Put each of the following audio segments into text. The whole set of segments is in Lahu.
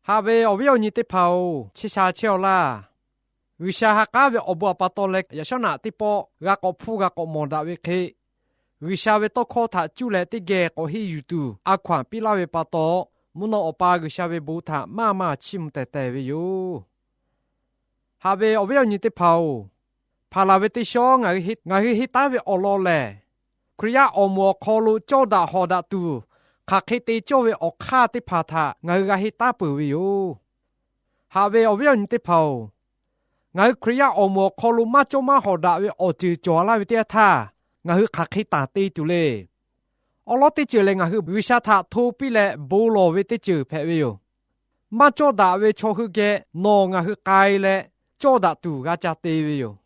Haꞈ ve awˬ viˉ awˬ nyi teˇ hpaˍ-oˬ, chehˇ sha chehˇ-aw laˇ. G'uiˬsha ha k'aˉ ve awˬ bon awˬ pa taw leh yaꞈ shawˉ naꞈ teˇ pawˆ g'a k'awꞈ hpuˇ g'a k'awꞈ mawˬ daꞈ ve hk'e, G'uiˬsha ve tawˇ hkawˇ htaꞈ cuˇ leh teˇ geh k'awꞈ henˇ yuˬ tuˬ a hkaw-anˬ piˇ laˇ ve pa taw, mvuhˇ naw awˬ pa G'uiˬsha ve bon htaꞈ maˇ maˇ chiˇ mvuh tehˬ tehˬ ve yoˬ. Haꞈ ve awˬ viˉ awˬ nyi teˇ hpaˍ-oˬ, hpaˍ laˬ ve teˇ shawˉ ngaˬ hui henˇ taˉ ve awˬ lawn lehˬ, Hkriꞈ yaˇ awˬ moˍ awˬ hk'aw lo cawˇ daꞈ hawˍ daꞈ tuˬ, hk'aˬ hk'e te cawˇ ve awˬ hk'aˇ teˇ hpaˍ htaꞈ ngaˬ hui g'a henˇ taˉ peuˬ ve yoˬ. Haꞈ ve awˬ viˉ awˬ nyi teˇ hpaˍ-oˬ, ngaˬ hui Hkriꞈ yaˇ awˬ moˍ awˬ hk'aw lo maˇ cawˇ maˇ hawˍ daꞈ ve awˬ ceuˬ cawˬ laˇ ve teˇ yanˇ htaˇ, ngaˬ hui hk'aˬ hk'e tanˬ te tuˬ le. Awˉ lawˉ teˇ ceuˬ lehˬ, ngaˬ hui G'uiˬsha htaꞈ hto piˇ leh bon lawˬ ve teˇ ceuˬ hpehꞈ ve yoˬ. Maˇ cawˇ daꞈ ve chaw hui geh nawˬ ngaˬ hui k'ai leh cawˇ daꞈ tuˬ g'a ca te ve yoˬ.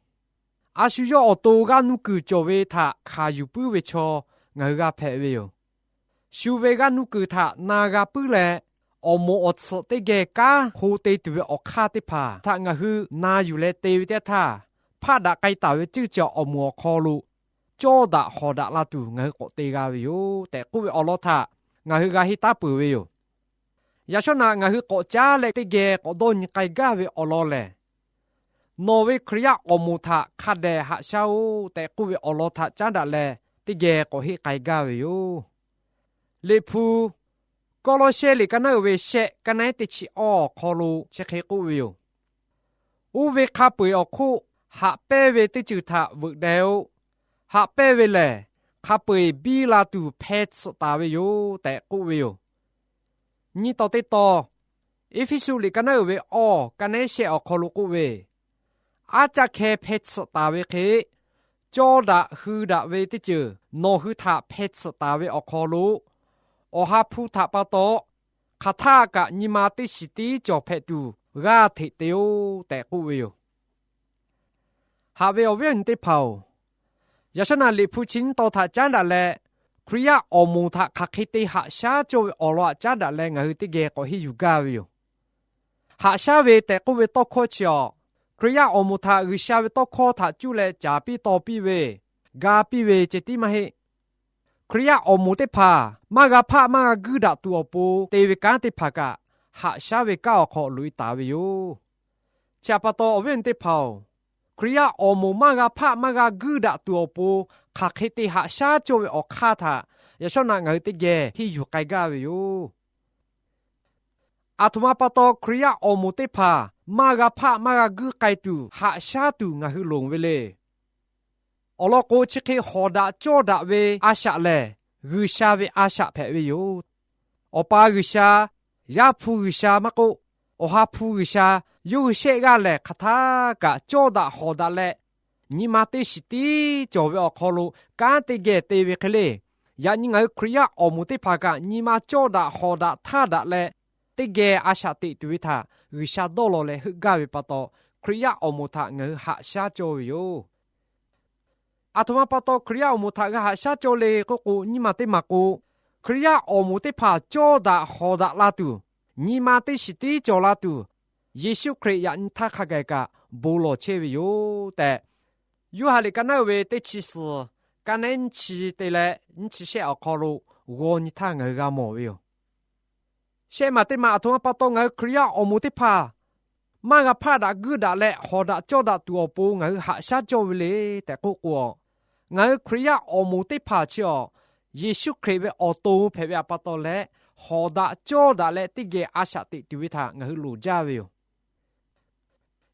A shu yawˇ awˬ to g'aˇ nuˇ kuiˬ cawˬ ve htaꞈ hkanˍ yuˬ puiˉ ve chaw ngaˬ hui g'a hpehꞈ ve yoˬ. Shu ve g'aˇ nuˇ kuiˬ htaꞈ na g'a puiˉ leh, awˬ moˍ awˬ tsuhꞈ teˇ geh kanˉ hk'o te tuˬ ve awˬ hk'aˇ teˇ hpaˍ htaꞈ ngaˬ hui na yuˬ leh te ve teˇ yanˇ htaˇ, hpaˆ daꞈ k'ai taˍ ve ceuˇ caˬ awˬ moˍ awˬ hk'aw lo cawˇ daꞈ hawˍ daꞈ la tuˬ ngaˬ hui k'awꞈ te g'a ve yoˬ tehꞈ k'oˆ ve awˬ lawn htaꞈ ngaˬ hui g'a henˇ taˉ peuˬ ve yoˬ. Yaꞈ shawˉ naꞈ ngaˬ hui k'awꞈ caˉ leh teˇ geh k'awꞈ dawˇ nyi k'ai gaˇ ve awˬ lawn lehˬ, nawˬ ve Hkriꞈ yaˇ awˬ moˍ htaꞈ hk'a dehꞈ haꞈ shaˉ-oˆ tehꞈ k'oˆ ve awˬ lawn htaꞈ caˉ daꞈ leh teˇ geh k'awꞈ henˇ k'ai gaˇ ve yoˬ. Liꞈ hpu Kawˇlawˇsehˇ liꞈ ka naˉ uiˍ ve shehˆ ka naˉ teˇ chi awˇ awˬ hk'aw lo chi hk'e k'oˆ ve yoˬ. Oˇ ve hk'a peu-eˬ awˬ hk'oˆ haꞈ pehnˇ ve teˇ ceuˬ htaꞈ veuꞈ deh-oˆ. Haꞈ pehnˇ ve lehˬ, hk'a peu-eˬ biˇ la tuˬ hpeh tsuhꞈ taˍ ve yoˬ tehꞈ k'oˆ ve yoˬ. Nyiˇ taw teˇ taw, Eˇfeˇsuꞈ liꞈ ka naˉ uiˍ ve awˇ ka naˉ shehˆ awˬ hk'aw lo k'oˆ ve, Aˉ caˆ hkeh hpeh tsuhꞈ taˍ ve hk'e, cawˇ daꞈ hui daꞈ ve teˇ ceuˬ nawˬ hui htaꞈ hpeh tsuhꞈ taˍ ve awˬ hk'aw lo, Awˬ ha hpu htaꞈ pa taw hk'aˬ htaˇ kaꞈ nyi ma teˇ shiˍ tiˉ cawˬ hpehꞈ tuˬ g'aˇ hteꞈ te-oˆ tehꞈ k'oˆ ve yoˬ. Haꞈ ve awˬ viˉ awˬ nyi teˇ hpaˍ-oˬ, yaꞈ shawˉ naꞈ Liꞈ hpu chi nyiˇ taw htaꞈ caˉ daꞈ leh, Hkriꞈ yaˇ awˬ moˍ htaꞈ hk'aˬ hk'e te haꞈ shaˉ cawˇ ve awˬ lawn htaꞈ caˉ daꞈ leh ngaˬ hui teˇ geh k'awꞈ henˇ yuˬ gaˇ ve yoˬ. Haꞈ shaˉ ve tehꞈ k'oˆ ve tawˇ hkawˇ chi awˬ, Hkriꞈ yaˇ awˬ moˍ htaꞈ G'uiˬsha ve tawˇ hkawˇ htaꞈ cuˇ leh caˍ piˇ taw piˇ ve, ga piˇ ve ceh tiˉ maˇ heˆ. Hkriꞈ yaˇ awˬ moˍ teˇ hpaˍ maˇ g'a hpaˆ maˇ g'a guiˇ daꞈ tuˬ awˬ pon te ve kanˉ teˇ hpaˍ kaꞈ, haꞈ shaˉ ve kanˉ awˬ hk'aw loꞈ-e taˍ ve yoˬ. Chi htaꞈ pa taw awˬ viˉ awˬ nyi teˇ hpaˍ-oˬ, Hkriꞈ yaˇ awˬ moˍ maˇ g'a hpaˆ maˇ g'a guiˇ daꞈ tuˬ awˬ pon hk'aˬ hk'e te haꞈ shaˉ cawˇ ve awˬ hk'aˇ htaꞈ yaꞈ shawˉ naꞈ ngaˬ hui teˇ geh henˇ yuˬ k'ai gaˇ ve yoˬ. Aˬ htoꞈ ma pa taw Hkriꞈ yaˇ awˬ moˍ teˇ hpaˍ maˇ g'a hpaˆ maˇ g'a guiˇ k'ai tuˬ haꞈ shaˉ tuˬ ngaˬ hui loˍ ve le. Awˬ lawn k'o, chi hk'e hawˍ daꞈ cawˇ daꞈ ve a shaꞈ lehˬ, G'uiˬsha ve a shaꞈ hpehꞈ ve yoˬ. Awˬ pa G'uiˬsha, Yaˇ hpu G'uiˬsha maˇ k'oˆ, Awˬ ha hpu G'uiˬsha yawˇ hui shehˆ g'aˇ lehˬ, hk'aˬ htaˇ kaꞈ cawˇ daꞈ hawˍ daꞈ leh, nyi ma teˇ shiˍ tiˉ cawˬ ve awˬ hk'aw lo kanˉ teˇ geh te ve hk'e le. Yaꞈ nyi ngaˬ hui Hkriꞈ yaˇ awˬ moˍ teˇ hpaˍ kaꞈ nyi ma cawˇ daꞈ hawˍ daꞈ htaˇ daꞈ leh, teˇ geh a shaꞈ teꞈ tuˬ ve htaꞈ G'uiˬsha dawˇ law leh heuˆ gaˇ ve pa taw, Hkriꞈ yaˇ awˬ moˍ htaꞈ ngaˬ hui haꞈ shaˉ cawˇ ve yoˬ. Aˬ htoꞈ ma pa taw Hkriꞈ yaˇ awˬ moˍ htaꞈ g'a haꞈ shaˉ cawˇ le k'oˆ k'o, nyiˇ maˬ teˇ maˬ k'o, Hkriꞈ yaˇ awˬ moˍ teˇ hpaˍ cawˇ daꞈ hawˍ daꞈ la tuˬ, nyi ma teˇ shiˍ tiˉ cawˬ la tuˬ, Yeˍsuˆ Hkriꞈ yaꞈ nyi htaˇ hk'a gaˬ kaꞈ bon lawˬ chehˇ ve yoˬ tehꞈ, Yoˇhanˬ liꞈ ka naˉ uiˍ ve teˇ chi suhˍ, ka naˉ nyiˇ chi te leh nyiˇ chi shehˆ awˬ hk'aw lo g'aw nyi htaˇ ngaˬ hui g'a mawˬ ve yoˬ. Shehˆ maˬ teˇ maˬ aˬ htoꞈ ma pa taw ngaˬ hui Hkriꞈ yaˇ awˬ moˍ teˇ hpaˍ maˇ g'a hpaˆ daꞈ guiˇ daꞈ leh hawˍ daꞈ cawˇ daꞈ tuˬ awˬ pon ngaˬ hui haꞈ shaˉ cawˇ ve le tehꞈ k'oˆ k'o, ngaˬ hui Hkriꞈ yaˇ awˬ moˍ teˇ hpaˍ chi awˬ, Yeˍsuˆ Hkriꞈ ve awˬ to hpehꞈ ve pa taw leh, hawˍ daꞈ cawˇ daꞈ leh teˇ geh a shaꞈ teꞈ tuˬ ve htaꞈ ngaˬ hui loˍ jaˇ ve yoˬ.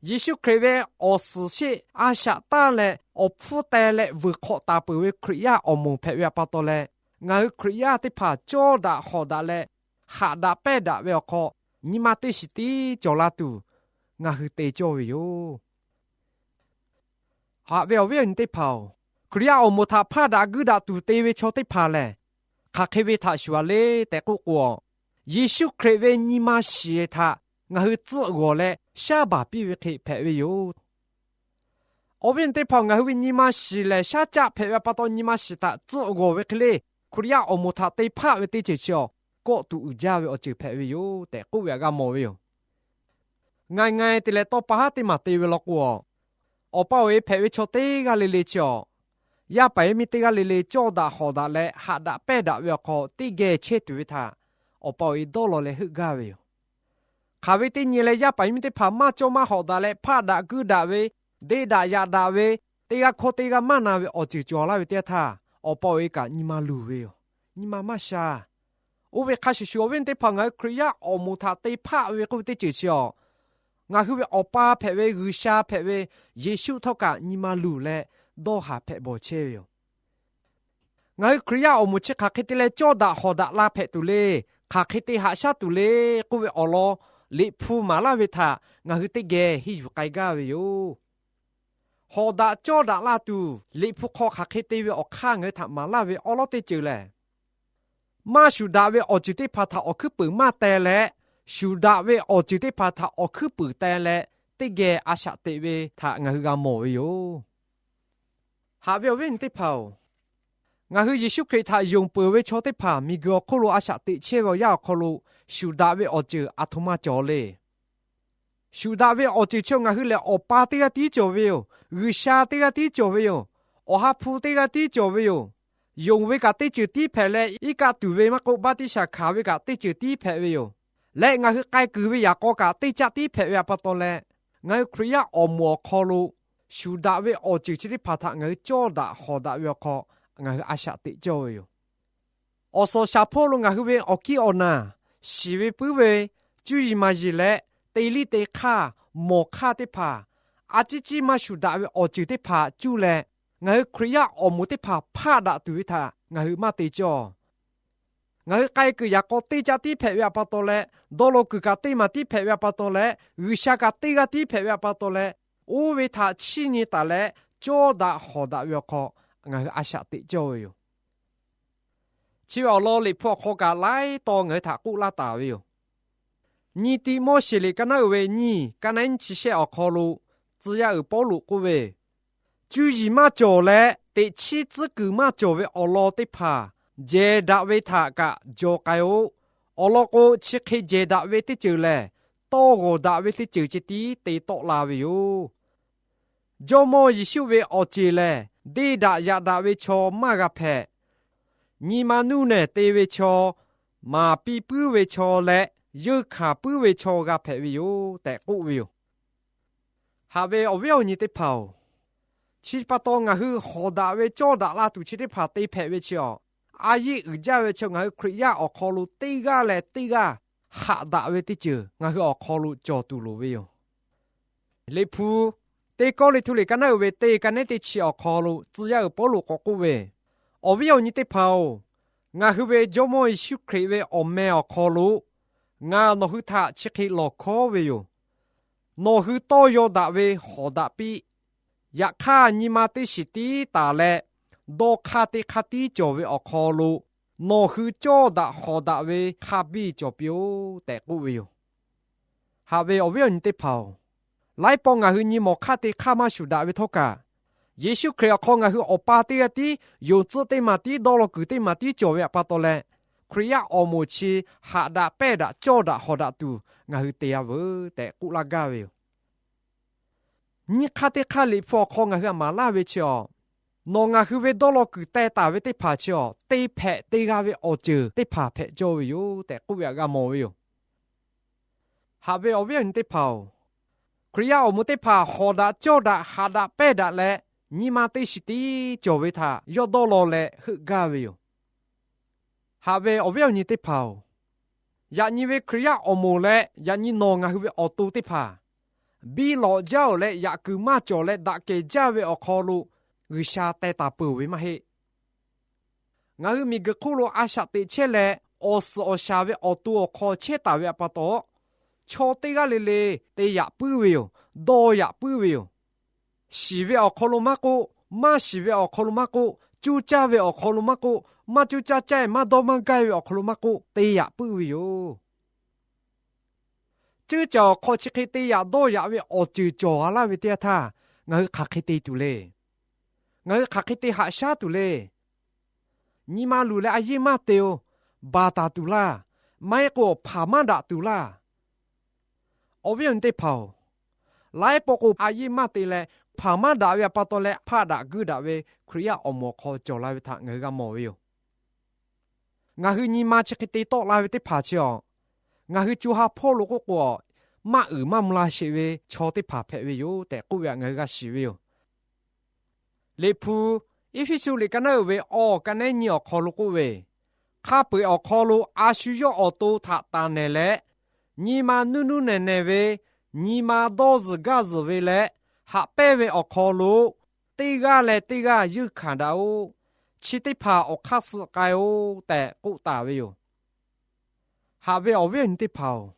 Yeˍsuˆ Hkriꞈ ve awˬ suhˍ sheˆ a shaꞈ tanˇ leh awˬ hpfuhˇ teh leh vuiˬ hk'awꞈ taˍ peuˬ ve Hkriꞈ yaˇ awˬ moˍ hpehꞈ ve pa taw leh, ngaˬ hui Hkriꞈ yaˇ teˇ hpaˍ cawˇ daꞈ hawˍ daꞈ leh, haꞈ daꞈ pehnˇ daꞈ ve awˬ hk'aw, nyi ma teˇ shiˍ tiˉ cawˬ la tuˬ ngaˬ hui te cawˇ ve yoˬ. Haꞈ ve awˬ viˉ awˬ nyi teˇ hpaˍ-oˬ, Hkriꞈ yaˇ awˬ moˍ htaꞈ hpaˆ daꞈ guiˇ daꞈ tuˬ te ve chaw teˇ hpaˍ lehˬ, hk'aˬ hk'e ve htaꞈ shuˍ a le tehꞈ k'oˆ k'o, Yeˍsuˆ Hkriꞈ ve nyi ma shiˍ htaꞈ ngaˬ hui tcuhˆ g'awˬ leh shaˉ baˬ piˇ ve hk'e hpehꞈ ve yoˬ. Awˬ viˉ awˬ nyi teˇ hpaˍ-oˬ, ngaˬ hui ve nyi ma shiˍ lehˬ shaˉ caˆ hpehꞈ ve pa taw, nyi ma shiˍ htaꞈ tcuhˆ g'awˬ ve hk'e le, Hkriꞈ yaˇ awˬ moˍ htaꞈ te hpaˆ ve teˇ ceuˬ chi awˬ, kawˆ tuꞈ uiˍ jaˇ ve awˬ ceuˬ hpehꞈ ve yoˬ tehꞈ k'oˆ ve htaꞈ g'a mawˬ ve yoˬ. Ngaˬ ngaˬ te leh tawˇ pa haˉ teˇ maˬ te ve law k'o, awˬ pa awˬ e hpehꞈ ve chaw teˇ g'aˇ le le chi awˬ, yaˇ paˍ yaˇ miˇ teˇ g'aˇ le le cawˇ daꞈ hawˍ daꞈ leh haꞈ daꞈ pehnˇ daꞈ ve awˬ hk'aw teˇ geh chehˇ tuˬ ve htaꞈ awˬ pa awˬ e dawˇ law leh heuˆ gaˇ ve yoˬ. Haꞈ ve teˇ nyi leh yaˇ paˍ yaˇ miˇ teˇ hpaˍ maˇ cawˇ maˇ hawꞈ daꞈ leh, hpaˆ daꞈ guiˇ daꞈ ve, deˇ daꞈ yaꞈ daꞈ ve, teˇ g'aˇ hkawˇ teˇ g'aˇ maˇ na ve awˬ ceuˬ cawˬ laˇ ve teˇ yanˇ htaˇ, awˬ pa awˬ e kaꞈ nyi ma luˬ ve yoˬ. Nyi ma maˇ sha. Oˇ ve hk'a shuˍ shuˍ, awˬ viˉ awˬ nyi teˇ hpaˍ, ngaˬ hui Hkriꞈ yaˇ awˬ moˍ htaꞈ te hpaˆ ve k'oˆ ve teˇ ceuˬ chi awˬ, ngaˬ hui ve Awˬ pa hpehꞈ ve G'uiˬsha hpehꞈ ve Yeˍsuˆ htawˇ kaꞈ nyi ma luˬ leh, dawˇ haˍ hpehꞈ bawˬ chehˇ ve yoˬ. Ngaˬ hui Hkriꞈ yaˇ awˬ moˍ chi hk'aˬ hk'e te leh cawˇ daꞈ hawˍ daꞈ la hpehꞈ tuˬ le, hk'aˬ hk'e te haꞈ shaˉ tuˬ le k'oˆ ve awˬ lawn, Liꞈ hpu maˍ laˇ ve htaꞈ ngaˬ hui teˇ geh henˇ yuˬ k'ai gaˇ ve yoˬ. Hawˍ daꞈ cawˇ daꞈ la tuˬ, Liꞈ hpu hk'aw hk'aˬ hk'e te ve awˬ hk'aˇ ngaˬ hui htaꞈ maˍ laˇ ve awˉ lawˉ teˇ ceuˬ lehˬ, maˇ shuˍ daꞈ ve awˬ ceuˬ teˇ hpaˍ htaꞈ awˬ hkuiˉ puiˍ maˇ teh leh, shuˍ daꞈ ve awˬ ceuˬ teˇ hpaˍ htaꞈ awˬ hkuiˉ puiˍ teh leh, teˇ geh a shaꞈ teꞈ ve htaꞈ ngaˬ hui g'a mawˬ ve yoˬ. Haꞈ ve awˬ viˉ awˬ nyi teˇ hpaˍ-oˬ, ngaˬ hui Yeˍsuˆ Hkriꞈ htaꞈ yonˍ peuˬ ve chaw teˇ hpaˍ miˬguiˬ awˬ hk'oˆ lo a shaꞈ teꞈ chehˇ ve awˬ yanˇ awˬ hk'aw lo, shuˍ daꞈ ve awˬ ceuˬ aˬ htoꞈ ma cawˬ le. Shuˍ daꞈ ve awˬ ceuˬ chi ngaˬ hui lehˬ, Awˬ pa teˇ g'aˇ tiˉ cawˬ ve yoˬ. G'uiˬsha teˇ g'aˇ tiˉ cawˬ ve yoˬ. Awˬ ha hpu teˇ g'aˇ tiˉ cawˬ ve yoˬ. Yonˍ ve kaꞈ teˇ ceuˬ tiˉ hpehꞈ leh, iˉ kaˆ tuˬ ve maˇ k'oˆ, baˆtiˆsaˬ hkanˍ ve kaꞈ teˇ ceuˬ tiˉ hpehꞈ ve yoˬ. Leh ngaˬ hui k'ai kuiˬ ve yaꞈ k'aw kaꞈ teˇ caˆ tiˉ hpehꞈ ve aꞈ pa taw leh, ngaˬ hui Hkriꞈ yaˇ awˬ moˍ awˬ hk'aw lo shuˍ daꞈ ve awˬ ceuˬ chi teˇ hpaˍ htaꞈ ngaˬ hui cawˇ daꞈ hawˍ daꞈ ve awˬ hk'aw, ngaˬ hui a shaꞈ teꞈ cawˇ ve yoˬ. Awˬ suhˍ awˬ shaˍ hpawˇ lo ngaˬ hui ve awˬ kiˇ awˬ naˬ, shiˍ ve puiˉ ve, cuˇ yiˍ maˍ yiˍ leh, te liˇ te hk'aˇ, mawˬ hk'aˇ teˇ hpaˍ, a ciˉ ciˉ maˇ shuˍ daꞈ ve awˬ ceuˬ teˇ hpaˍ cuˇ leh, ngaˬ hui Hkriꞈ yaˇ awˬ moˍ teˇ hpaˍ hpaˆ daꞈ tuˬ ve htaꞈ ngaˬ hui maˇ te cawˇ. Ngaˬ hui k'ai kuiˬ yaꞈ k'aw teˇ caˆ tiˉ hpehꞈ ve aꞈ pa taw leh, dawˇ law kuiˬ kaꞈ teˇ maˬ tiˉ hpehꞈ ve aꞈ pa taw leh, G'uiˬsha kaꞈ teˇ g'aˇ tiˉ hpehꞈ ve aꞈ pa taw leh, oˇ ve htaꞈ chiˇ nyi taˍ leh, cawˇ daꞈ hawˍ daꞈ ve awˬ hk'aw ngaˬ hui a shaꞈ teꞈ cawˇ ve yoˬ. Chi ve awˬ lawn Liꞈ hpu awˬ hk'aw kaꞈ laiˉ taw ngaˬ hui htaꞈ k'oˆ laˇ taˍ ve yoˬ. Nyi Tiˆmoˉseˍ liꞈ ka naˉ uiˍ ve nyiˇ, ka naˉ nyiˇ chi shehˆ awˬ hk'aw lo, tcuh yaˇ uiˍ Pawˇluꞈ k'oˆ ve, cuˇ yiˍ maˇ cawˬ leh teꞈ chiˉ tcuhˉ kuiˬ maˇ cawˬ ve awˬ lawn teˇ hpaˍ jehˬ daꞈ ve htaꞈ kaꞈ jaw k'ai-o. Awˬ lawn k'o, chi hk'e jehˬ daꞈ ve teˇ ceuˬ lehˬ, tawˇ g'awˬ daꞈ ve teˇ ceuˬ ceh tiˉ te tawˆ la ve yoˬ. Jawˇ mawˇ Yeˍsuˆ ve awˬ ceˬ lehˬ, deˇ daꞈ yaꞈ daꞈ ve chaw maˇ g'a hpehꞈ. Nyi ma nuˇ nehˬ te ve chaw, maˍ piˇ puiˉ ve chaw leh yeunˇ hkanˍ puiˉ ve chaw g'a hpehꞈ ve yoˬ tehꞈ k'oˆ ve yoˬ. Haꞈ ve awˬ viˉ awˬ nyi teˇ hpaˍ-oˬ, chi pa taw ngaˬ hui hawˍ daꞈ ve cawˇ daꞈ la tuˬ chi teˇ hpaˍ te hpehꞈ ve chi awˬ, a yeˇ uiˍ jaˇ ve chi ngaˬ hui Hkriꞈ yaˇ awˬ hk'aw lo teˇ g'aˇ leh teˇ g'aˇ haꞈ daꞈ ve teˇ ceuˬ ngaˬ hui awˬ hk'aw lo cawˬ tuˬ loˍ ve yoˬ. Liꞈ hpu, Teˇ Kawˇrenˍhtuˆ liꞈ ka naˉ uiˍ ve teˇ ka nehˉ teˇ chi awˬ hk'aw lo tcuh yaˇ uiˍ Pawˇluꞈ k'awꞈ k'oˆ ve, awˬ viˉ awˬ nyi teˇ hpaˍ-oˬ, ngaˬ hui ve Jawˇ mawˇ Yeˍsuˆ Hkriꞈ ve awˬ meh awˬ hk'aw lo ngaˬ nawˬ hui htaꞈ chi hk'e lawˬ hkawˉ ve yoˬ. Nawˬ hui tawˇ yaw daꞈ ve hawˍ daꞈ piˇ. Yaꞈ hk'aˇ, nyi ma teˇ shiˍ tiˉ taˍ leh, dawˇ hk'aˇ teˇ hk'aˇ tiˉ cawˬ ve awˬ hk'aw lo nawˬ hui cawˇ daꞈ hawˍ daꞈ ve hk'a biˇ cawˬ piˇ-oˆ tehꞈ k'oˆ ve yoˬ. Haꞈ ve awˬ viˉ awˬ nyi teˇ hpaˍ-oˬ, laiˉ pawˆ ngaˬ hui nyi mawˬ hk'aˇ te hk'aˇ maˇ shuˍ daꞈ ve htawˇ kaꞈ, Yeˍsuˆ Hkriꞈ awˬ hk'aw ngaˬ hui Awˬ pa teˇ g'aˇ tiˉ, yonˍ tcuhˆ teˇ maˬ tiˉ, dawˇ law kuiˬ teˇ maˬ tiˉ cawˬ ve aꞈ pa taw leh, Hkriꞈ yaˇ awˬ moˍ chi haꞈ daꞈ pehnˇ daꞈ cawˇ daꞈ hawˍ daꞈ tuˬ ngaˬ hui te-a veuˬ tehꞈ k'oˆ laˇ gaˇ ve yoˬ. Nyiˇ hk'aˇ teˇ hk'aˇ Liꞈ hpu awˬ hk'aw ngaˬ hui htaꞈ maˍ laˇ ve chi awˬ, nawˬ ngaˬ hui ve dawˇ law kuiˬ teh taˍ ve teˇ hpaˍ chi awˬ, te hpehꞈ te g'a ve awˬ ceuˬ teˇ hpaˍ hpehꞈ cawˇ ve yoˬ tehꞈ k'oˆ ve htaꞈ g'a mawˬ ve yoˬ. Haꞈ ve awˬ viˉ awˬ nyi teˇ hpaˍ-oˬ, Hkriꞈ yaˇ awˬ moˍ teˇ hpaˍ hawˍ daꞈ cawˇ daꞈ haꞈ daꞈ pehnˇ daꞈ leh, nyi ma teˇ shiˍ tiˉ cawˬ ve htaꞈ yawˇ dawˇ law leh heuˆ gaˇ ve yoˬ. Haꞈ ve awˬ viˉ awˬ nyi teˇ hpaˍ-oˬ, yaꞈ nyi ve Hkriꞈ yaˇ awˬ moˍ leh yaꞈ nyi nawˬ ngaˬ hui ve awˬ to teˇ hpaˍ, biˇ lawꞈ jaˇ-oˬ leh yaꞈ kuiˬ maˇ cawˬ leh daꞈ kehˬ jaˇ ve awˬ hk'aw lo G'uiˬsha teh taˍ peuˬ ve maˇ heˆ. Ngaˬ hui miˬguiˬ hk'oˆ lo a shaꞈ teꞈ chehˇ leh, awˬ suhˍ awˬ shaˍ ve awˬ to awˬ hk'aw chehˇ taˍ ve aꞈ pa taw, chaw teˇ g'aˇ le le te yaꞈ puiˉ ve yoˬ. Dawˇ yaꞈ puiˉ ve yoˬ. Shiˍ ve awˬ hk'aw lo maˇ k'oˆ, maˇ shiˍ ve awˬ hk'aw lo maˇ k'oˆ, cuˇ caˇ ve awˬ hk'aw lo maˇ k'oˆ, maˇ cuˇ caˇ caˇ-e maˇ dawˇ maˇ gaˇ ve awˬ hk'aw lo maˇ k'oˆ, te yaꞈ puiˉ ve yoˬ. Ceuˇ caˬ awˬ hk'aw chi hk'e te yaꞈ dawˇ yaꞈ ve awˬ ceuˬ cawˬ a laˇ ve teˇ yanˇ htaˇ, ngaˬ hui hk'aˬ hk'e te tuˬ le. Ngaˬ hui hk'aˬ hk'e te haꞈ shaˉ tuˬ le. Nyi ma luˬ leh a yeˇ maˇ te-o. Baˬ taˍ tuˬ laˇ. Maˇ heˆ k'o hpaˍ maˇ daꞈ tuˬ laˇ. Awˬ viˉ awˬ nyi teˇ hpaˍ-oˬ, laiˉ pawˆ k'o a yeˇ maˇ te leh hpaˍ maˇ daꞈ ve aꞈ pa taw leh hpaˆ daꞈ guiˇ daꞈ ve Hkriꞈ yaˇ awˬ moˍ awˬ hk'aw cawˬ la ve htaꞈ ngaˬ hui g'a mawˬ ve yoˬ. Ngaˬ hui nyi ma chi hk'e te tawˆ la ve teˇ hpaˍ chi awˬ, ngaˬ hui co ha hpawˇ lo k'oˆ k'o awˬ, maˇ uiˍ maˇ mvuh la sheˍ ve chaw teˇ hpaˍ hpehꞈ ve yoˬ tehꞈ k'oˆ ve htaꞈ ngaˬ hui g'a shiˍ ve yoˬ. Liꞈ hpu Eˇfeˇsuꞈ liꞈ ka naˉ uiˍ ve awˬ ka nehˉ nyi awˬ hk'aw lo k'oˆ ve, hk'a peu-eˬ awˬ hk'aw lo a shu yawˇ awˬ to htaꞈ taˍ nehˬ leh, nyi ma nuˇ nuˇ nehˬ nehˬ ve, nyi ma dawˇ zuhˬ gaˇ zuhˬ ve leh, haꞈ pehnˇ ve awˬ hk'aw lo teˇ g'aˇ leh teˇ g'aˇ yeunˇ hkanˍ daꞈ-oꞈ. Chi teˇ hpaˍ awˬ hk'aˇ suh k'ai-oꞈ tehꞈ k'oˆ taˍ ve yoˬ. Haꞈ ve awˬ viˉ awˬ nyi teˇ hpaˍ-oˬ,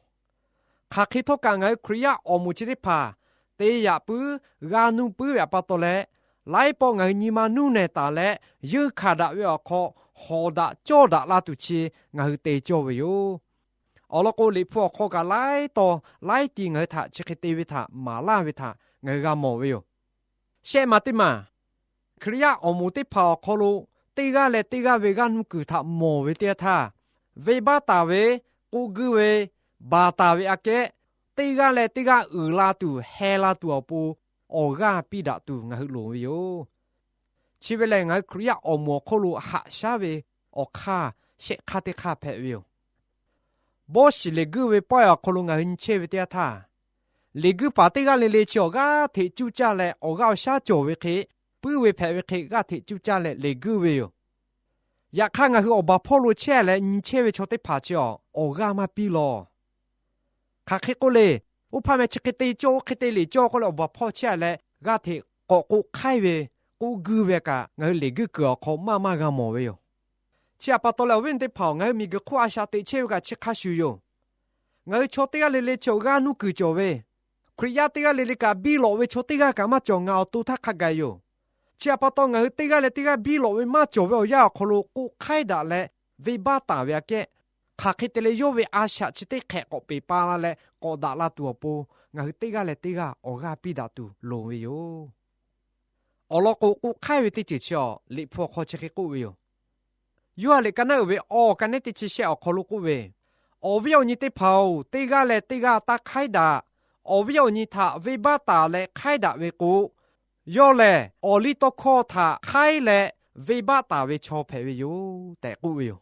hk'aˬ hk'e htawˇ kaꞈ ngaˬ hui Hkriꞈ yaˇ awˬ moˍ chi teˇ hpaˍ te yaꞈ puiˉ g'a nuˇ puiˉ ve pa taw leh, laiˉ pawˆ ngaˬ hui nyi ma nuˇ nehˬ taˍ leh yeunˇ hkanˍ daꞈ ve awˬ hk'aw hawˍ daꞈ cawˇ daꞈ la tuˬ chi ngaˬ hui te cawˇ ve yoˬ. Awˬ lawn k'o, Liꞈ hpu awˬ hk'aw kaꞈ laiˉ taw laiˉ ti ngaˬ hui htaꞈ chi hk'e te ve htaꞈ maˍ laˇ ve htaꞈ ngaˬ hui g'a mawˬ ve yoˬ. Shehˆ maˬ teˇ maˬ, Hkriꞈ yaˇ awˬ moˍ teˇ hpaˍ awˬ hk'aw lo teˇ g'aˇ leh teˇ g'aˇ ve g'aˇ nuˇ kuiˬ htaꞈ mawˬ ve teˇ yanˇ htaˇ, venˇbaˆ taˍ ve, k'oˆ guiˇ ve, baˬ taˍ ve aꞈ kehˉ, teˇ g'aˇ leh teˇ g'aˇ uiˍ la tuˬ heh la tuˬ awˬ pon awˬ g'aˇ piˇ daꞈ tuˬ ngaˬ hui loˍ ve yoˬ. Chi ve lehˬ, ngaˬ hui Hkriꞈ yaˇ awˬ moˍ awˬ hk'oˆ lo haꞈ shaˉ ve awˬ hk'aˇ shehˆ hk'aˇ teˇ hk'aˇ hpehꞈ ve yoˬ. Bawˇ shiˍ leˬ guiˇ ve pawehˇ awˬ hk'aw lo ngaˬ hui nyi chehˇ ve teˇ yanˇ htaˇ, leˬ guiˇ paˍ teˇ g'aˇ le le chi awˬ g'aˇ hteꞈ cuˇ caˇ leh awˬ g'aˇ awˬ shaˉ cawˬ ve hk'e, puiˉ ve hpehꞈ ve hk'e g'aˇ hteꞈ cuˇ caˇ leh leˬ guiˇ ve yoˬ. Yaꞈ hk'aˇ, ngaˬ hui awˬ baˬ hpawˇ lo chehˇ leh nyi chehˇ ve chaw teˇ hpaˍ chi awˬ g'aˇ maˇ piˇ lawˬ. Hk'aˬ hk'e k'oˆ le, oˇ hpaˇ meh chi hk'e te cawˇ, oˇ hk'e te leˬ cawˇ k'oˆ leh awˬ baˬ hpawˇ chehˇ leh g'aˇ hteꞈ k'awꞈ k'oˆ hk'aiˉ ve, k'oˆ guiˇ ve kaꞈ ngaˬ hui leˬ guiˇ kuiˬ awˬ hk'aw maˇ maˇ g'a mawˬ ve yoˬ. Chi htaꞈ pa taw leh awˬ viˉ awˬ nyi teˇ hpaˍ-oˬ, ngaˬ hui miˬguiˬ hk'oˆ a shaꞈ teꞈ chehˇ ve kaꞈ chi hk'a shuˍ yoˬ. Ngaˬ hui chaw teˇ g'aˇ le le chi awˬ g'aˇ nuˇ kuiˬ cawˬ ve, Hkriꞈ yaˇ teˇ g'aˇ le le kaꞈ biˇ lawꞈ ve chaw teˇ g'aˇ kaꞈ maˇ cawˬ, ngaˬ awˬ to htaˇ hk'a gaˬ yoˬ. Chi htaꞈ pa taw ngaˬ hui teˇ g'aˇ leh teˇ g'aˇ biˇ lawꞈ ve maˇ cawˬ ve awˬ yanˇ awˬ hk'aw lo k'oˆ hk'aiˉ daꞈ leh venˇbaˆ taˍ ve aꞈ kehˉ, hk'aˬ hk'e te leh yawˇ ve a shaꞈ chi teˇ hk'ehꞈ k'awꞈ peˬ pa la leh k'awꞈ daꞈ la tuˬ awˬ pon, ngaˬ hui teˇ g'aˇ leh teˇ g'aˇ awˬ g'aˇ piˇ daꞈ tuˬ loˍ ve yoˬ. Awˬ lawn k'o, k'oˆ hk'aiˉ ve teˇ ceuˬ chi awˬ Liꞈ hpu awˬ hk'aw chi hk'e k'oˆ ve yoˬ. Yoˇhanˬ liꞈ ka naˉ uiˍ ve awˬ ka nehˉ teˇ chi shehˆ awˬ hk'aw lo k'oˆ ve, Awˬ viˉ awˬ nyi teˇ hpaˍ-oˬ, teˇ g'aˇ leh teˇ g'aˇ taˇ hk'aiˉ daꞈ. Awˬ viˉ awˬ nyi htaꞈ venˇbaˆ taˍ leh hk'aiˉ daꞈ ve k'o, yawˇ lehˬ awˬliˇtawˇhkawˇ htaꞈ hk'aiˉ leh venˇbaˆ taˍ ve chaw hpehꞈ ve yoˬ tehꞈ k'oˆ ve yoˬ.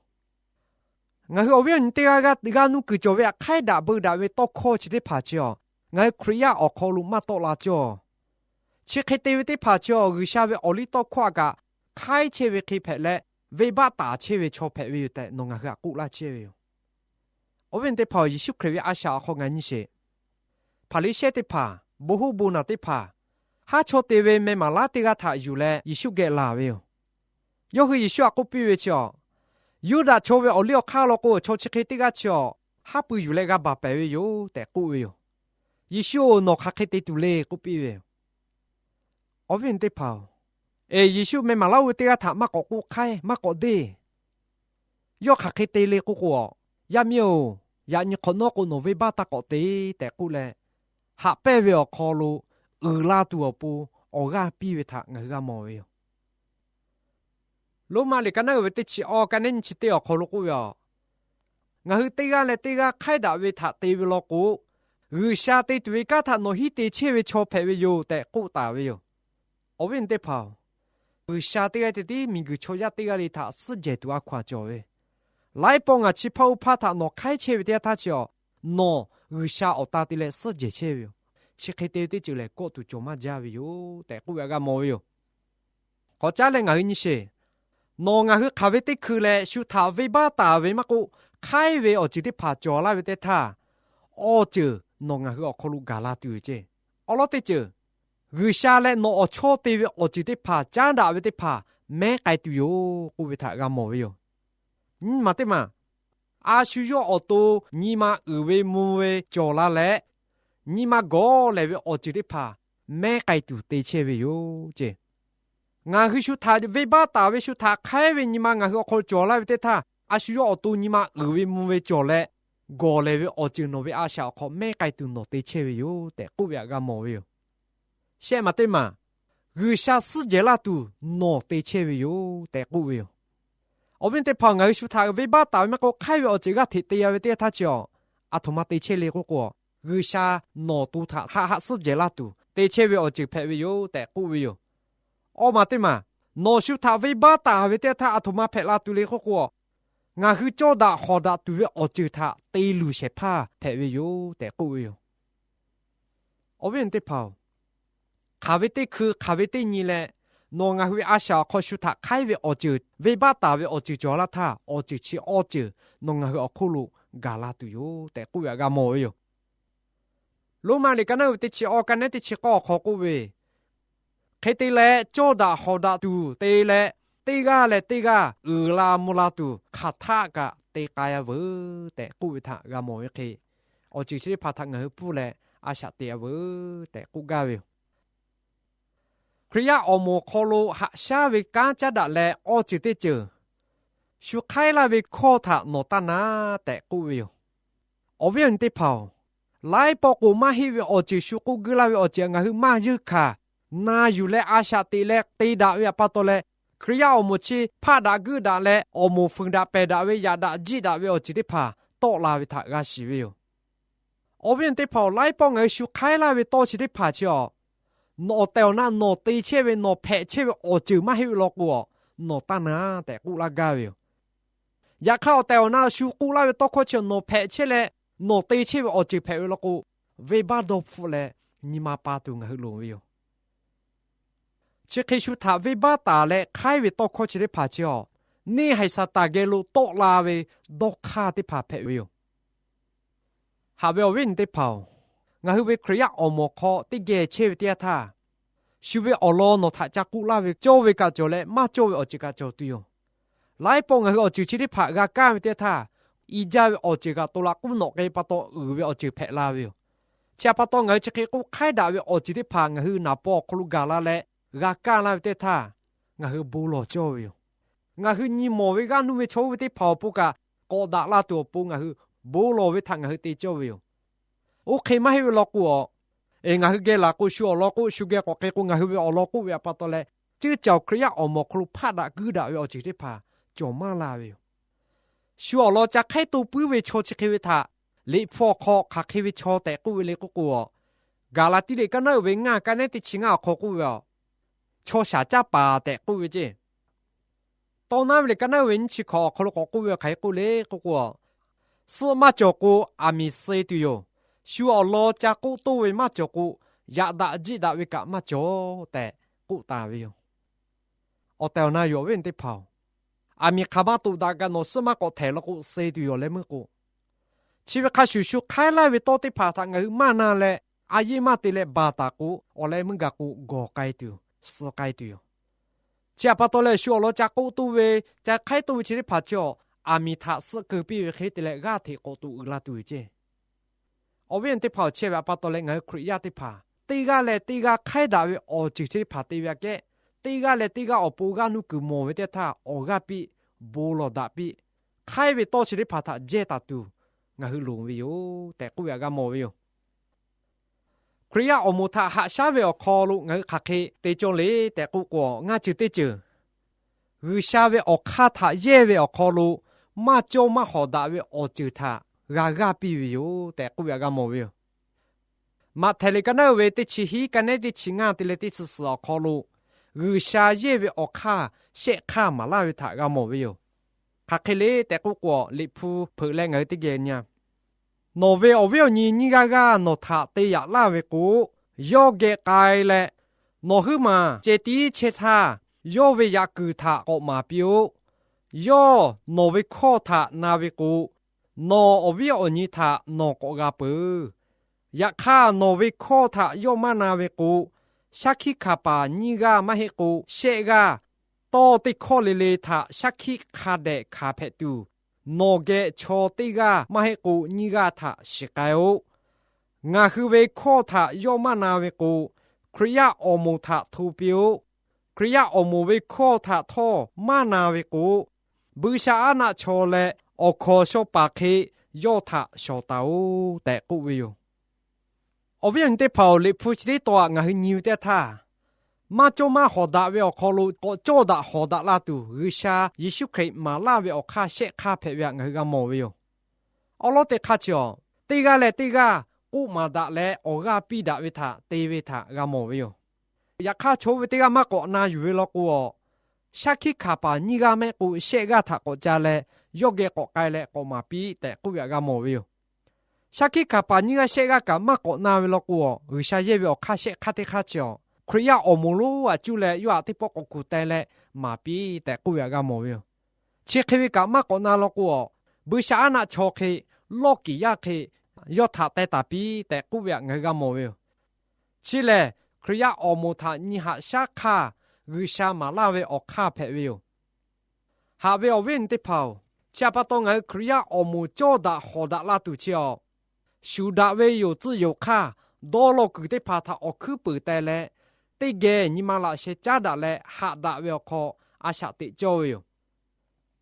Ngaˬ hui awˬ viˉ awˬ nyi teˇ g'aˇ g'aˇ g'aˇ nuˇ kuiˬ cawˬ ve htaꞈ hk'aiˉ daꞈ beu daꞈ ve tawˇ hkawˇ chi teˇ hpaˍ chi awˬ, ngaˬ hui Hkriꞈ yaˇ awˬ hk'aw lo maˇ tawˆ la cawˇ. Chi hk'e te ve teˇ hpaˍ chi awˬ, G'uiˬsha ve awˬliˇtawˇhkawˇ htaꞈ kaꞈ hk'aiˉ chehˇ ve hk'e hpehꞈ leh, venˇbaˆ taˍ chehˇ ve chaw hpehꞈ ve yoˬ tehꞈ nawˬ ngaˬ hui htaꞈ k'oˆ laˇ chehˇ ve yoˬ. Awˬ viˉ awˬ nyi teˇ hpaˍ-oˬ, Yeˍsuˆ Hkriꞈ ve a shaꞈ awˬ hk'aw ngaˬ nyi sheˍ. Hpaˍriˍsehˇ teˇ hpaˍ, bon hoˉ bon naˬ teˇ hpaˍ, haˉ chaw te ve meh maˍ laˉ teˇ g'aˇ htaꞈ yuˬ leh Yeˍsuˆ geh laˬ ve yoˬ. Yawˇ hui Yeˍsuˆ htaꞈ k'oˆ piˇ ve chi awˬ, Yuˇdaꞈ chaw ve awˬliˇawˬ hk'aˇ law k'o, chaw chi hk'e teˇ g'aˇ chi awˬ haˉ pui yuˬ leh g'a baˬ pehˍ ve yoˬ tehꞈ k'oˆ ve yoˬ. Yeˍsuˆ-oˬ, nawˬ hk'aˬ hk'e te tuˬ le k'oˆ piˇ ve yoˬ. Awˬ viˉ awˬ nyi teˇ hpaˍ-oˬ, eˬ, Yeˍsuˆ meh maˍ laˉ oˇ ve teˇ g'aˇ htaꞈ maˇ k'awꞈ k'oˆ hk'aiˉ, maˇ k'awꞈ deˇ. Yawˇ hk'aˬ hk'e te le k'oˆ k'o, Yaˇ miˇ-oˬ, yaꞈ nyi hk'awꞈ nawˉ k'o nawˬ venˇbaˆ taˇ k'awꞈ te tehꞈ k'oˆ leh, haꞈ pehnˇ ve awˬ hk'aw lo uiˍ la tuˬ awˬ pon awˬ g'aˇ piˇ ve htaꞈ ngaˬ hui g'a mawˬ ve yoˬ. Roˉmaꞈ liꞈ ka naˉ uiˍ ve teˇ chi awˬ ka nehˉ nyi chi teˇ awˬ hk'aw lo k'oˆ ve, Ngaˬ hui teˇ g'aˇ leh teˇ g'aˇ hk'aiˉ daꞈ ve htaꞈ te ve law k'o, G'uiˬsha te tuˬ ve kanˉ htaꞈ nawˬ hiˉ te chehˇ ve chaw hpehꞈ ve yoˬ tehꞈ k'oˆ taˍ ve yoˬ. Awˬ viˉ awˬ nyi teˇ hpaˍ-oˬ, G'uiˬsha teˇ g'aˇ te tiˉ miˬguiˬ chaw yaˇ teˇ g'aˇ le htaꞈ suhˉ jehˬ tuˬ a hkaw-anˬ cawˬ ve, laiˉ pawˆ ngaˬ chi hpaˇ oˇ hpaˇ htaꞈ nawˬ hk'aiˉ chehˇ ve teˇ yanˇ htaˇ chi awˬ, nawˬ G'uiˬsha awˬ tan te leh suhˉ jehˬ chehˇ ve yoˬ. Chi hk'e te ve teˇ ceuˬ lehˬ kawˆ tuˬ cawˬ maˇ jaˇ ve yoˬ tehꞈ k'oˆ ve htaꞈ g'a mawˬ ve yoˬ. K'awꞈ caˉ leh ngaˬ hui nyi sheˍ. Nawˬ ngaˬ hui hk'aˬ ve teˇ hkui leh shu htaꞈ venˇbaˆ taˍ ve maˇ k'oˆ, hk'aiˉ ve awˬ ceuˬ teˇ hpaˍ cawˬ laˇ ve teˇ htaˇ, awˬ ceuˬ nawˬ ngaˬ hui awˬ hk'aw lo gaˬ la tuˬ yoˬ ceˇ. Awˬ lawn teˇ ceuˬ, G'uiˬsha leh nawˬ awˬ chawˇ te ve awˬ ceuˬ teˇ hpaˍ caˉ daꞈ ve teˇ hpaˍ mehˉ k'ai tuˬ yoˬ k'oˆ ve htaꞈ g'a mawˬ ve yoˬ. Nyiˇ maˬ teˇ maˬ, a shu yawˇ awˬ to nyi ma uiˍ ve mvuh ve cawˬ la leh, nyi ma gawˬ lehˬ ve awˬ ceuˬ teˇ hpaˍ mehˉ k'ai tuˬ te chehˇ ve yoˬ ceˇ. Ngaˬ hui shu htaꞈ venˇbaˆ taˍ ve, shu htaꞈ hk'aiˉ ve nyi ma ngaˬ hui awˬ hk'aw lo cawˬ laˇ ve teˇ htaˇ, a shu yawˇ awˬ to nyi ma uiˍ ve mvuh ve cawˬ leh, gawˬ lehˬ ve awˬ ceuˬ nawˬ ve a shaꞈ awˬ hk'aw mehˉ k'ai tuˬ nawˬ te chehˇ ve yoˬ tehꞈ k'oˆ ve htaꞈ g'a mawˬ ve yoˬ. Shehˆ maˬ teˇ maˬ, G'uiˬsha suhˉ jehˬ laˇ tuˬ nawˬ te chehˇ ve yoˬ tehꞈ k'oˆ ve yoˬ. Awˬ viˉ teˇ hpaˍ, ngaˬ hui shu htaꞈ venˇbaˆ taˍ ve maˇ k'oˆ, hk'aiˉ ve awˬ ceuˬ g'aˇ hteꞈ te ya ve teˇ yanˇ htaˇ chi awˬ, aˬ htoꞈ ma te chehˇ le k'oˆ k'o, G'uiˬsha nawˬ to htaꞈ haꞈ haꞈ suhˉ jehˬ laˇ tuˬ te chehˇ ve awˬ ceuˬ hpehꞈ ve yoˬ tehꞈ k'oˆ ve yoˬ. Awˬ maˬ teˇ maˬ, nawˬ shu htaꞈ venˇbaˆ taˍ ve teˇ yanˇ htaˇ aˬ htoꞈ ma hpehꞈ la tuˬ le k'oˆ k'o, ngaˬ hui cawˇ daꞈ hawˍ daꞈ tuˬ ve awˬ ceuˬ htaꞈ te luˬ shehˍ hpaˇ hpehꞈ ve yoˬ tehꞈ k'oˆ ve yoˬ. Awˬ viˉ awˬ nyi teˇ hpaˍ-oˬ, hk'aˬ ve teˇ hkui hk'aˬ ve teˇ nyi leh, nawˬ ngaˬ hui ve a shaꞈ awˬ hk'aw shu htaꞈ hk'aiˉ ve awˬ ceuˬ venˇbaˆ taˍ ve awˬ ceuˬ cawˬ laˇ htaˇ, awˬ ceuˬ chi awˇ ceuˬ nawˬ ngaˬ hui awˬ hk'oˆ lo gaˬ la tuˬ yoˬ tehꞈ k'oˆ ve htaꞈ g'a mawˬ ve yoˬ. Roˉmaꞈ liꞈ ka naˉ uiˍ ve teˇ chi awˇ ka nehˉ teˇ chi k'awˇ awˬ hk'aw k'oˆ ve, hk'e te leh cawˇ daꞈ hawˍ daꞈ tuˬ te leh, teˇ g'aˇ leh teˇ g'aˇ uiˍ la mvuh la tuˬ hk'aˬ htaˆ kaꞈ te k'ai-a veuˬ tehꞈ k'oˆ ve htaꞈ g'a mawˬ ve hk'e, awˬ ceuˬ chi teˇ hpaˍ htaꞈ ngaˬ hui pfuhˇ leh a shaꞈ teꞈ-a veuˬ tehꞈ k'oˆ gaˇ ve yoˬ. Hkriꞈ yaˇ awˬ moˍ awˬ hk'aw lo haꞈ shaˉ ve kanˉ caˉ daꞈ leh awˇ ceuˬ teˇ ceuˬ, shu hk'aiˉ laˇ ve hkawˇ htaꞈ nawˬ taˇ na tehꞈ k'oˆ ve yoˬ. Awˬ viˉ awˬ nyi teˇ hpaˍ-oˬ, laiˉ pawˆ k'o maˇ heˆ ve awˬ ceuˬ shu k'oˆ guiˇ laˇ ve awˬ ceuˬ ngaˬ hui maˇ yeunˇ hkanˍ, na yuˬ leh a shaꞈ teꞈ leh te daꞈ ve htaꞈ pa taw leh, Hkriꞈ yaˇ awˬ moˍ chi hpaˆ daꞈ guiˇ daꞈ leh awˬ moˍ fuiˍ daꞈ pehˬ daꞈ ve yaꞈ daꞈ jiˆ daꞈ ve awˬ ceuˬ teˇ hpaˍ tawˆ la ve htaꞈ g'a shiˍ ve yoˬ. Awˬ viˉ awˬ nyi teˇ hpaˍ-oˬ, laiˉ pawˆ ngaˬ hui shu hk'aiˉ laˇ ve tawˇ chi teˇ hpaˍ chi-a, nawˬ awˬ tehˬ awˬ na nawˬ te chehˇ ve nawˬ hpehꞈ chehˇ ve awˬ ceuˬ maˇ heˆ ve law k'o, nawˬ taˇ na tehꞈ k'oˆ laˇ gaˇ ve yoˬ. Yaꞈ hk'aˇ awˬ tehˬ awˬ na shu k'oˆ laˇ ve tawˇ hkawˇ chi nawˬ hpehꞈ chehˇ leh, nawˬ te chehˇ ve awˬ ceuˬ hpehꞈ ve law k'o, venˇbaˆ dawˇ hpfuhˆ leh nyi ma pa tuˬ ngaˬ hui loˍ ve yoˬ. Chi hk'e shu htaꞈ venˇbaˆ taˍ leh hk'aiˉ ve tawˇ hkawˇ chi teˇ hpaˍ chi-a, neˇ haiˬ Saˍtanˍ geh lo tawˆ la ve dawˇ hk'aˇ teˇ hpaˍ hpehꞈ ve yoˬ. Haꞈ ve awˬ viˉ awˬ nyi teˇ hpaˍ-oˬ, ngaˬ hui ve Hkriꞈ yaˇ awˬ moˍ hk'aw teˇ geh chehˇ ve teˇ yanˇ htaˇ, shu ve awˬ lawn nawˬ htaꞈ ca k'oˆ laˇ ve cawˇ ve kaꞈ cawˬ leh maˇ cawˇ ve awˬ ceuˬ kaꞈ cawˬ tuˬ yoˬ. Laiˉ pawˆ ngaˬ hui awˬ ceuˬ chi teˇ hpaˍ g'a kaˇ ve teˇ yanˇ htaˇ, i jaˇ ve awˬ ceuˬ kaꞈ to la k'uˉ nawꞈ k'ai pa taw uiˍ ve awˬ ceuˬ hpehꞈ la ve yoˬ. Chi htaꞈ pa taw ngaˬ hui chi hk'e k'oˆ hk'aiˉ daꞈ ve awˬ ceuˬ teˇ hpaˍ ngaˬ hui naˍ paw awˬ hk'aw lo gaˬ la leh g'a kaˇ laˇ ve teˇ htaˇ, ngaˬ hui bon lawˬ cawˇ ve yoˬ. Ngaˬ hui nyi mawˬ ve g'aˇ nuˇ ve chaw oˇ ve teˇ hpaˍ awˬ pon kaꞈ k'awꞈ daꞈ la tuˬ awˬ pon ngaˬ hui bon lawˬ ve htaꞈ ngaˬ hui te cawˇ ve yoˬ. Oˇ hk'e maˇ heˆ ve law k'o-a, eˬ, ngaˬ hui geh laˬ k'o shu awˬ lawn k'oˆ, shu geh k'awꞈ k'ai k'o ngaˬ hui ve awˬ lawn k'oˆ ve htaꞈ pa taw leh, ceuˇ caoˬ Hkriꞈ yaˇ awˬ moˍ hk'aw lo hpaˆ daꞈ guiˇ daꞈ ve awˬ ceuˬ teˇ hpaˍ cawˬ maˇ la ve yoˬ. Shu awˬ lawn ca hk'aiˉ to puiˉ ve chaw chi hk'e ve htaꞈ Liꞈ hpu awˬ hk'aw hk'aˬ hk'e ve chaw tehꞈ k'oˆ ve le k'oˆ k'o, Gaˍlaˍtiˆ liꞈ ka naˉ uiˍ ve ngaˇ ka nehˉ teˇ chi ngaˇ awˬ hk'aw k'oˆ ve, chaw shaˍ caˇ paˍ tehꞈ k'oˆ ve ceˇ. Tawˇ naˉ ve liꞈ ka naˉ uiˍ ve nyiˇ chi hkawꞈ awˬ hk'aw lo k'awꞈ k'oˆ ve hk'aˬ hk'e k'oˆ le k'oˆ k'o, suhˆ maˇ cawˬ k'o aˬ miˍ suh tuˬ yoˬ. Shu awˬ lawn ca k'oˆ toˇ ve maˇ cawˬ k'o, yaꞈ daꞈ jiˆ daꞈ ve kaꞈ maˇ cawˬ tehꞈ k'oˆ taˍ ve yoˬ. Awˬ tehˬ awˬ na yoˬ awˬ viˉ awˬ nyi teˇ hpaˍ-oˬ, aˬ miˍ hk'aˬ maˇ toꞈ daꞈ kaꞈ nawˬ suhˆ maˇ k'awꞈ htehꞈ law k'o suh tuˬ yoˬ leh meuˇ k'o, chi ve hk'a shuˍ shu hk'aiˉ laˇ ve tawˇ teˇ hpaˍ htaꞈ ngaˬ hui maˇ na leh, a yeˇ maˇ te leh baˬ taˍ k'o, awˬ leh meuˇ gaˬ k'o gawˬ k'ai tuˬ yoˬ, suh k'ai tuˬ yoˬ. Chi htaꞈ pa taw leh shu awˬ lawn ca k'oˆ toˇ ve, ca hk'aiˉ toˇ ve chi teˇ hpaˍ chi-a, aˬ miˍ htaꞈ suhˆ keu piˇ ve hk'e te leh g'aˇ hteꞈ k'awꞈ toꞈ uiˍ la tuˬ yoˬ ceˇ. Awˬ viˉ awˬ nyi teˇ hpaˍ-oˬ, chehˇ ve htaꞈ pa taw leh ngaˬ hui Hkriꞈ yaˇ teˇ hpaˍ teˇ g'aˇ leh teˇ g'aˇ hk'aiˉ daꞈ ve awˬ ceuˬ chi teˇ hpaˍ te ve aꞈ kehˉ, teˇ g'aˇ leh teˇ g'aˇ awˬ pon g'aˇ nuˇ kuiˬ mawˬ ve teˇ htaˇ awˬ g'aˇ piˇ, bon lawˬ daꞈ piˇ, hk'aiˉ ve tawˇ chi teˇ hpaˍ htaꞈ jehˇ taˍ tuˬ ngaˬ hui loˍ ve yoˬ tehꞈ k'oˆ ve htaꞈ g'a mawˬ ve yoˬ. Hkriꞈ yaˇ awˬ moˍ htaꞈ haꞈ shaˉ ve awˬ hk'aw lo ngaˬ hui hk'aˬ hk'e te cawˇ le tehꞈ k'oˆ k'o, ngaˇ ceuˬ teˇ ceuˬ, G'uiˬsha ve awˬ hk'aˇ htaꞈ yehˇ ve awˬ hk'aw lo maˇ cawˇ maˇ hawˍ daꞈ ve awˬ ceuˬ htaꞈ g'a g'aˇ piˇ ve yoˬ tehꞈ k'oˆ ve htaꞈ g'a mawˬ ve yoˬ. Maꞈhtehˍ liꞈ ka naˉ uiˍ ve teˇ chi hiˉ ka nehˉ teˇ chi ngaˇ te leh teˇ chi suhˍ awˬ hk'aw lo, G'uiˬsha yehˇ ve awˬ hk'aˇ shehˆ hk'aˇ maˍ laˇ ve htaꞈ g'a mawˬ ve yoˬ. Hk'aˬ hk'e le tehꞈ k'oˆ k'o, Liꞈ hpu hpeuꞈ leh ngaˬ hui teˇ geh nyi-a. Nawˬ ve awˬ viˉ awˬ nyi nyiˇ g'aˇ g'aˇ nawˬ htaꞈ te yaꞈ laˇ ve k'o, yawˇ geh k'ai leh, nawˬ huiˉ maˬ ceh tiˉ chehˇ htaˇ, yawˇ ve yaꞈ kuiˬ htaꞈ k'awꞈ maˍ piˇ-oˆ. Yawˇ nawˬ ve hkawˇ htaꞈ na ve k'o, nawˬ awˬ viˉ awˬ nyi htaꞈ nawˬ k'awꞈ g'a peuˬ. Yaꞈ hk'aˇ, nawˬ ve hkawˇ htaꞈ yawˇ maˇ na ve k'o, shaˉ hkiˆ hkanˍ paˍ nyiˇ g'aˇ maˇ heˆ k'o shehˆ g'aˇ, tawˇ teˇ hkawˇ le le htaꞈ shaˉ hkiˆ hk'a dehꞈ hkanˍ hpehꞈ tuˬ, nawˬ geh chaw teˇ g'aˇ maˇ heˆ k'o nyiˇ g'aˇ htaꞈ shiˍ k'ai-oˆ. Ngaˬ hui ve hkawˇ htaꞈ yawˇ maˇ na ve k'o, Hkriꞈ yaˇ awˬ moˍ htaꞈ hto piˇ-oˆ. Hkriꞈ yaˇ awˬ moˍ ve hkawˇ htaꞈ htawˇ maˇ na ve k'o, buiˇshaˆaˉnaˆ chaw leh awˬ hkawnˍ shaw paˍ hk'e yawˇ htaꞈ shawˍ taˍ-oꞈ tehꞈ k'oˆ ve yoˬ. Awˬ viˉ awˬ nyi teˇ hpaˍ-oˬ, Liꞈ hpu chi teˇ tawn htaꞈ ngaˬ hui nyi ve teˇ htaˇ, maˇ cawˇ maˇ hawˍ daꞈ ve awˬ hk'aw lo k'awꞈ cawˇ daꞈ hawˍ daꞈ la tuˬ, G'uiˬsha Yeˍsuˆ Hkriꞈ maˍ laˇ ve awˬ hk'aˇ shehˆ hk'aˇ hpehꞈ ve htaꞈ ngaˬ hui g'a mawˬ ve yoˬ. Awˉ lawˉ teˇ hk'aˇ chi-a, teˇ g'aˇ leh teˇ g'aˇ k'oˆ maˍ daꞈ leh awˬ g'aˇ piˇ daꞈ ve htaꞈ te ve htaꞈ g'a mawˬ ve yoˬ. Yaꞈ hk'aˇ, chaw oˇ ve teˇ g'aˇ maˇ k'awꞈ na yuˬ ve law k'o-a, shaˉ hkiˆ hkanˍ paˍ nyiˇ g'aˇ mehˆ k'o shehˆ g'aˇ htaꞈ k'awꞈ ca leh, yawˇ geh k'awꞈ k'ai leh k'awꞈ maˍ piˇ tehꞈ k'oˆ ve htaꞈ g'a mawˬ ve yoˬ. Shaˉ hkiˆ hkanˍ paˍ nyiˇ g'aˇ shehˆ g'aˇ kaꞈ maˇ k'awꞈ na ve law k'o, G'uiˬsha yehˇ ve awˬ hk'aˇ shehˆ hk'aˇ teˇ hk'aˇ chi awˬ, Hkriꞈ yaˇ awˬ moˍ lonˉ aꞈ cuˇ leh yawˇ htaꞈ teˇ pawˆ k'awꞈ kuˬ teh leh maˍ piˇ tehꞈ k'oˆ ve htaꞈ g'a mawˬ ve yoˬ. Chi hk'e ve kaꞈ maˇ k'awꞈ na law k'o, buiˇshaˆaˉnaˆ chaw hk'e, lawˇkiˍ yaˇ hk'e, yawˇ htaꞈ teh taˍ piˇ tehꞈ k'oˆ ve htaꞈ ngaˬ hui g'a mawˬ ve yoˬ. Chi lehˬ, Hkriꞈ yaˇ awˬ moˍ htaꞈ nyi haꞈ shaˉ hk'aˇ G'uiˬsha maˍ laˇ ve awˬ hk'aˇ hpehꞈ ve yoˬ. Haꞈ ve awˬ viˉ awˬ nyi teˇ hpaˍ-oˬ, chi htaꞈ pa taw ngaˬ hui Hkriꞈ yaˇ awˬ moˍ cawˇ daꞈ hawˍ daꞈ la tuˬ chi awˬ, shuˍ daꞈ ve yoˬ tcuhˆ yoˬ hk'aˇ, dawˇ law kuiˬ teˇ hpaˍ htaꞈ awˬ hkuiˉ peunˍ teh leh, teˇ geh nyi ma laꞈ sheh caˉ daꞈ leh haꞈ daꞈ ve awˬ hk'aw a shaꞈ teꞈ cawˇ ve yoˬ.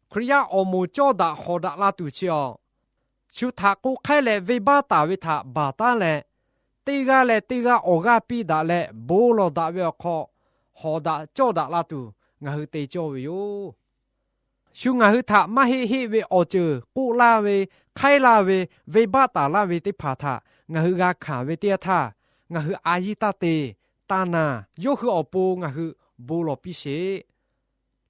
Hkriꞈ yaˇ awˬ moˍ cawˇ daꞈ hawˍ daꞈ la tuˬ chi awˬ, shu htaꞈ k'oˆ hk'aiˉ leh venˇbaˆ taˍ ve htaꞈ baˬ taˉ leh, teˇ g'aˇ leh teˇ g'aˇ awˬ g'aˇ piˇ daꞈ leh bon lawˬ daꞈ ve awˬ hk'aw, hawˍ daꞈ cawˇ daꞈ la tuˬ ngaˬ hui te cawˇ ve yoˬ. Shu ngaˬ hui htaꞈ maˇ heˆ heˆ ve awˬ ceuˬ k'oˆ laˇ ve, hk'aiˉ laˇ ve, venˇbaˆ taˍ laˇ ve teˇ hpaˍ htaꞈ ngaˬ hui g'a hkanˍ ve teˇ yanˇ htaˇ, ngaˬ hui a yiˇ taˇ te, taˇ na, yawˇ hui awˬ pon ngaˬ hui bon lawˬ piˇ sheˍ.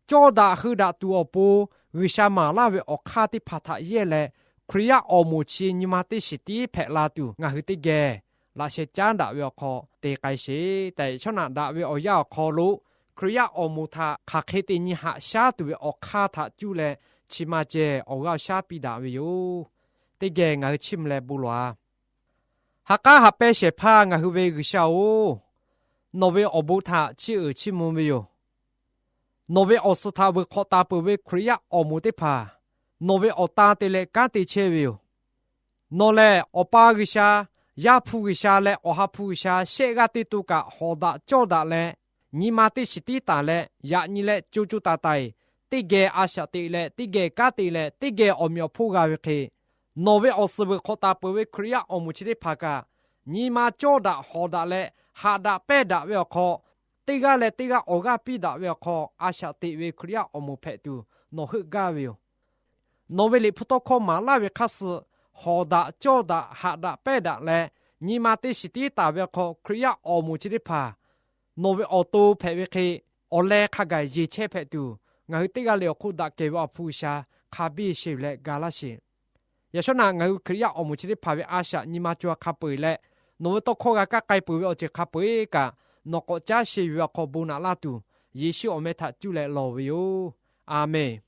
Cawˇ daꞈ hawˍ daꞈ tuˬ awˬ pon, G'uiˬsha maˍ laˇ ve awˬ hk'aˇ teˇ hpaˍ htaꞈ yehˇ leh, Hkriꞈ yaˇ awˬ moˍ chi nyi ma teˇ shiˍ tiˉ hpehꞈ la tuˬ ngaˬ hui teˇ geh laꞈ sheh caˉ daꞈ ve awˬ hk'aw te k'ai sheˍ tehꞈ, chaw naꞈ daꞈ ve awˬ yanˇ awˬ hk'aw lo Hkriꞈ yaˇ awˬ moˍ htaꞈ hk'aˬ hk'e te nyi haꞈ shaˉ tuˬ ve awˬ hk'aˇ htaꞈ cuˇ leh chi ma ceh awˬ g'aˇ awˬ shaˉ piˇ daꞈ ve yoˬ. Teˇ geh ngaˬ hui chiˇ mvuh leh bon lawˬ-a. Ha k'aˉ haꞈ pehnˇ shehˍ hpaˇ ngaˬ hui ve G'uiˬsha-oˬ, nawˬ ve awˬ bon htaꞈ chiˇ uiˍ chiˇ mvuh ve yoˬ. Nawˬ ve awˬ suhˍ htaꞈ vuiˬ hk'awꞈ taˍ peuˬ ve Hkriꞈ yaˇ awˬ moˍ teˇ hpaˍ nawˬ ve awˬ tan te leh kanˉ te chehˇ ve yoˬ. Nawˬ lehˬ Awˬ pa G'uiˬsha, Yaˇ hpu G'uiˬsha leh Awˬ ha hpu G'uiˬsha shehˆ g'aˇ teˇ to kaꞈ hawˍ daꞈ cawˇ daꞈ leh, nyi ma teˇ shiˍ tiˉ taˍ leh yaꞈ nyi leh co co taiˍ taiˍ, teˇ geh a shaꞈ teꞈ leh teˇ geh kanˉ te leh teˇ geh awˬ meꞈ awˬ hponˇ g'a ve hk'e, nawˬ ve awˬ suhˍ vuiˬ hk'awꞈ taˍ peuˬ ve Hkriꞈ yaˇ awˬ moˍ chi teˇ hpaˍ kaꞈ, nyi ma cawˇ daꞈ hawˍ daꞈ leh haꞈ daꞈ pehnˇ daꞈ ve awˬ hk'aw, teˇ g'aˇ leh teˇ g'aˇ awˬ g'aˇ piˇ daꞈ ve awˬ hk'aw a shaꞈ teꞈ ve Hkriꞈ yaˇ awˬ moˍ hpehꞈ tuˬ nawˬ heuˆ gaˇ ve yoˬ. Nawˬ ve liꞈ hpu tawˇ hkawˇ maˍ laˇ ve hk'aˇ suh, hawˍ daꞈ cawˇ daꞈ haꞈ daꞈ pehnˇ daꞈ leh, nyi ma teˇ shiˍ tiˉ taˍ ve awˬ hk'aw Hkriꞈ yaˇ awˬ moˍ chi teˇ hpaˍ nawˬ ve awˬ to hpehꞈ ve hk'e, awˬ leh hk'a gaˬ yeˬ chehˇ hpehꞈ tuˬ, ngaˬ hui teˇ g'aˇ le awˬ hk'oˆ daꞈ kehˬ ve Awˬ ha hpu G'uiˬsha hk'a biˇ sheˍ leh ga laˇ sheˍ. Yaꞈ shawˉ naꞈ ngaˬ hui Hkriꞈ yaˇ awˬ moˍ chi teˇ hpaˍ ve a shaꞈ nyi ma co ha hk'a peu-eˬ leh, nawˬ ve tawˇ hkawˇ g'a kaˇ k'ai peuˬ ve awˬ ceuˬ hk'a peu-eˬ kaꞈ, nawˬ k'awꞈ caˉ sheˍ ve awˬ hk'aw bon naꞈ laˇ tuˬ, Yeˍsuˆ awˬ meh htaꞈ cuˇ leh lawˬ ve yoˬ. A menˬ.